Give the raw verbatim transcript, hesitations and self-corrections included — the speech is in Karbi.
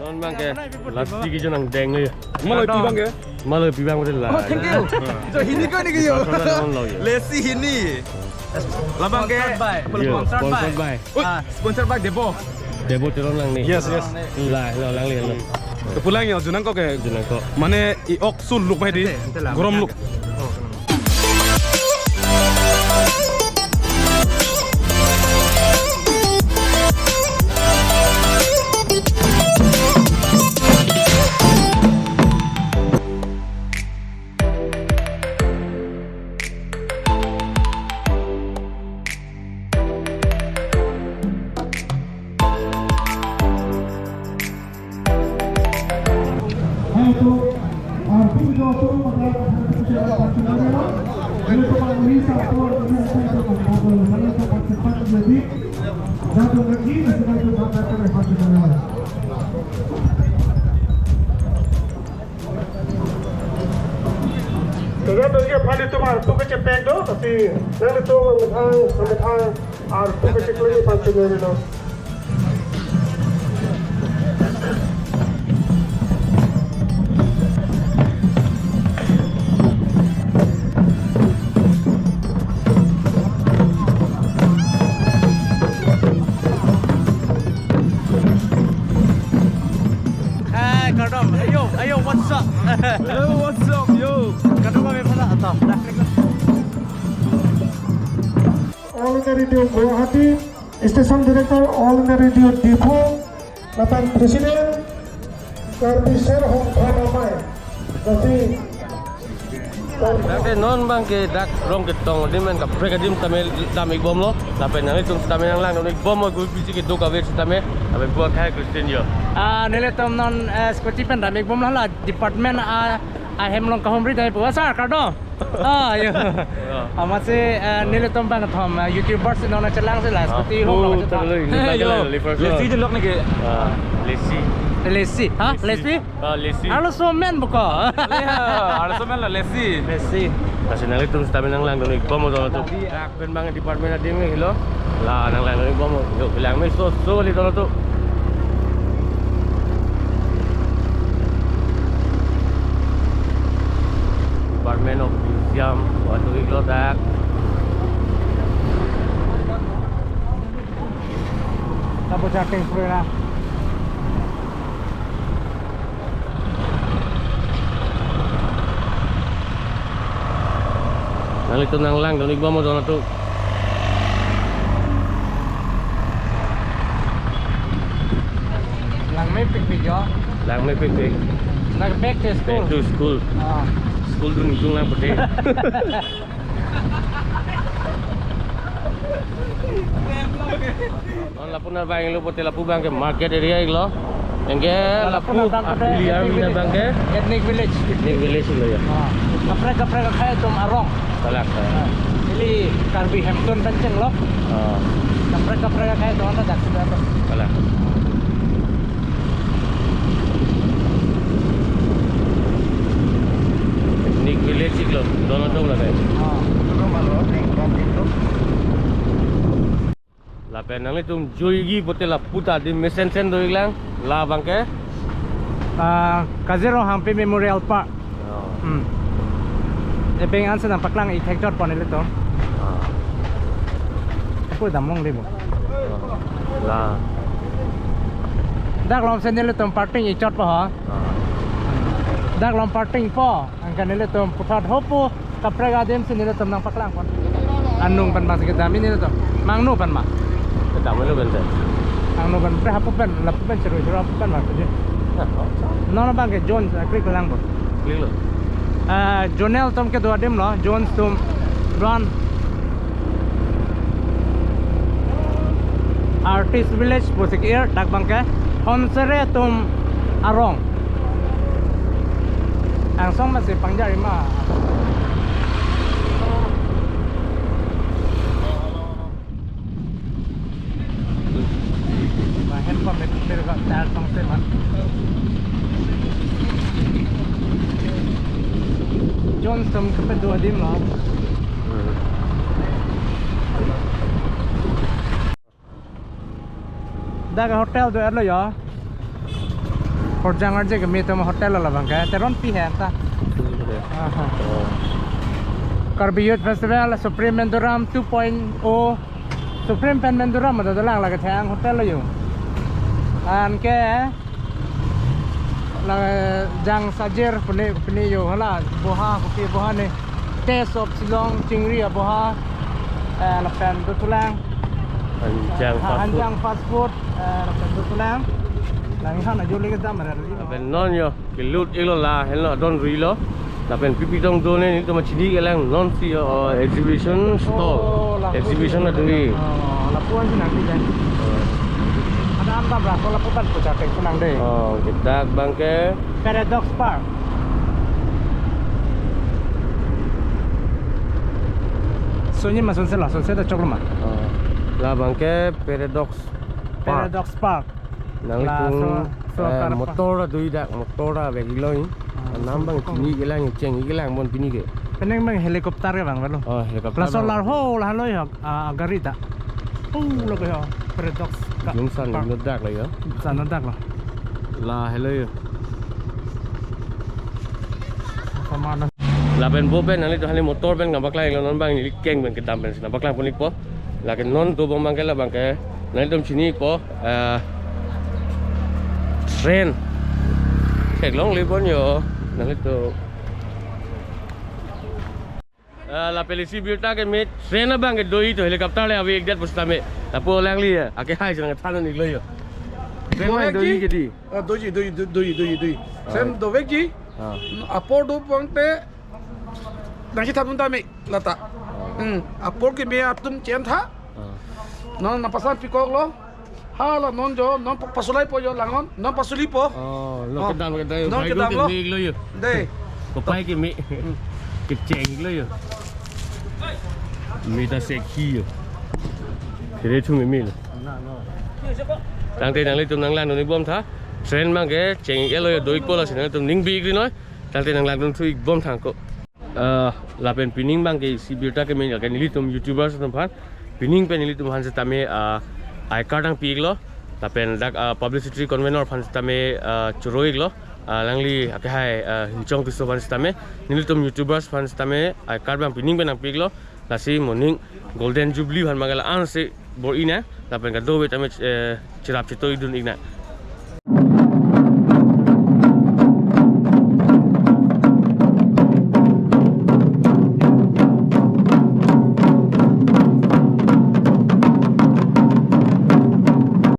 Non abangke lassi kecho nangdeng lo ya. Malo pi abangke? Malo pi abang betul lah. Oh, thank you. So, hini ko ni kayo. Pasal non lo ya. Lassi hini. Labangke. Sponsored by. Iya, sponsored by. Sponsored by. Ui, ah, sponsored by Debo. Debo Teron lang ni. Yes, yes. Lah, lo lang ni, lo. Kepulang ya, junangkok ke. Junangkok. Mane i-ok sul luk bai di. Ente, ente lah. Gorom luk. Oh. Keja tolke aphan itum arpu kechepek do, lasi nanglitum methang methang arpu kecheklo ni aphan chinilo. Hai, kardom. Ayo, ayo, what's up? Hello, what's up, yo? Kardom kami pala atau dah klik. All India Radio Guwahati, Station Director, All India Radio Diphu, lapen President, Karbi Ser Hongkha Amei. Lasi, Karbi Tangte non abangke dak rong ketong adim pen kaprek adim tame dam-ik bomlo. Lapen nanglitum tame nanglangdun-ik bomlo, gulpisi kedo kave sitame. Lapen pu akhai Christian yo. Ah, nelitum non, eh, scooty pen dam-ik bomlo, la department, ah, ahem along kahumri dai pu. Ah, sir, kardom. Ah, yo. Ya. Amatsi, eh, nelitum bangkethom, eh, YouTubers non chelang si la, ah, scooty hong lo, oh, chelang. Tanglo, ini yo. Lagi lah, liver. Lassi jelok ni ke. Ah, lassi. Lassi, ha? Lassi. Lassi? Ah, lassi. Arloso amen buko. Ya, arloso amen lo, lassi. Lassi. Lasi nanglitum sitame nanglangdun-ik bomlo don atum. Dak pen abang department adim helo. La nanglangdun-ik bomlo. Yo, kelang me soso kali don atum. Department of Museum, wato iklo dak. Tapo chatting pura. Nanglitum nanglangdun-ik bomlo don atum. Langmepikpik yo. Langmepikpik. Nang back to school. Back to school. Ah. School dun itung lang pute. Non lapu nang bang lo pute lapu abangke market area iklo. Anke lapu, lapu nang bang pute, ah, ethnic village. Abangke? Ethnic village. Ethnic village lo ya. Ah. Kaprek kaprek akhai atum arong. Kalak. Ah. Ili Karbi Hemtun pen chenglo. Ah. Kaprek kaprek akhai atum anta dak sudah tu. Kalak. Ethnic village iklo, don atum lapen. Ah. Lapen nanglitum juigi pute lapu ta adim mesen sen do-ik lang, la abangke? Ah, Kazirong Hangpi Memorial Park. Oh. Hmm. Epeng ansi nangpaklang-ik thekchot pon ilitum. Ah. Aku damlong dei bo. Oh. La. Dak along si nelitum parking-ik chot po ho. Ah. Dak along parking po. Anke nelitum puthot hopu kaprek adim si nelitum nangpaklang pon. Anung pen abang si kedam-ik nelitum. Mangnu pen ma? Kedam-iklo pen te. Mangnu pen pre hapu pen, lapu pen cherui cherui hapu pen ma, kedi. Ya, oh. Non abangke John, eh, klik lang bo. Kliklo. Eh, Jonel atum kedo adim lo, John atum, Ron. East Village pusi ke-ir, dak abangke Honsere atum arong. Angsong masi pangjar ima. Mahen pa met ter ka tar tong se ma. Johnson kepedo adim lo. Dak hotel do-etlo yo. Horjang arje keme atum hotel lo abangke. Teronpi he ta. Aha. Karbi Youth Festival, Supreme Menduram two point oh. Supreme pen Menduram ada dolang lake thang hotel lo yo. Anke la Jang Sajir pune pune yo hala boha kopi boha ne. Taste of Shillong, chingri aboha, eh, lapen dothulang. Hanjang Ha, fast food. Hanjang fast food, eh, lapen dothulang. Lang han ajo leke dam ada lagi. Lapen non yo, kelut iklo la, henlo don rilo. Lapen pipi tong do ne, nelitum chini kelang non si, oh, exhibition stall. Oh, lapu Exhibition si. Adui. Oh, lapu-an si nang di kan. Ada anta berapa lapu kan pucak ke senang deh. Oh, kita abangke Paradox Park. Sunyi ma sunset la, sunset ta choklo ma. Oh. La abangke Paradox Park. Paradox Park. Nang La itung, so, so eh, tarap motor ta dui dak, motor ta bag iloi. Ah, Nam so abang kong. Chini kelang, cheng kelang bon pini ke. Penang abang helicopter ke abang balo. Oh, helicopter La so abang. Lar ho la haloi ho, ah, gari ta. Oh, lo ke ho, Paradox ka. Jungsan Park. Lo dak lo yo. Sana dak lo. La haloi yo. Sama na. Lapen bo pen nanglitum hali motor pen nang paklang iklo non abang neli keng pen kedam pen si nang paklang pon ikpo. Lake non dobom abangke la abangke nanglitum chini ikpo, eh, train. Theklongle bon yo nanglitum. Eh, lapen isi birta keme train abangke do-ik to helicopter le ave-ik det pusitame. Lapu alangli ya, akehai si nang than iklo yo. Train abang do-ik ke di. Ah, do-ik, do-ik, do-, do-ik, do-ik, do-ik. Train Ah. dovekji. Ah. Apor do abangte nang si than un tame lata. Hmm, apor keme atum chen tha. Ah. Non nang pasang pikok lo. Hala non jo, non pa-, pasulai po jo langon, non pasuli po. Oh, lo Oh. kedam kedam. Non Pai kedam ko lo. Keme iklo yo. Dei. Kopai keme. Hmm. Kecheng iklo yo. Me ta sekhi yo. Kere thu meme lo. Tangte nanglitum nang langdun ikbom tha. Train abangke cheng iklo yo, do-ikpo lasi nanglitum ning bi-ik ri noi. Tangte nang langdun thu ikbom tha ko. Ah, lapen pining abangke isi birta keme lake nelitum YouTubers atum aphan. Pining pen nelitum aphan sitame, ah, I card nangpi iklo. Lapen dak, ah, publicity convener aphan sitame, ah, choro iklo. Ah, alangli akehai, ah, Hinchong Tisso aphan sitame. Nelitum YouTubers aphan sitame I card abang pining pen nangpi iklo. Lasi moning Golden Jubilee aphan abangke la-an si bor-i nang. Lapen kadokave tame, eh, cherap cheto-ik dun ik nang.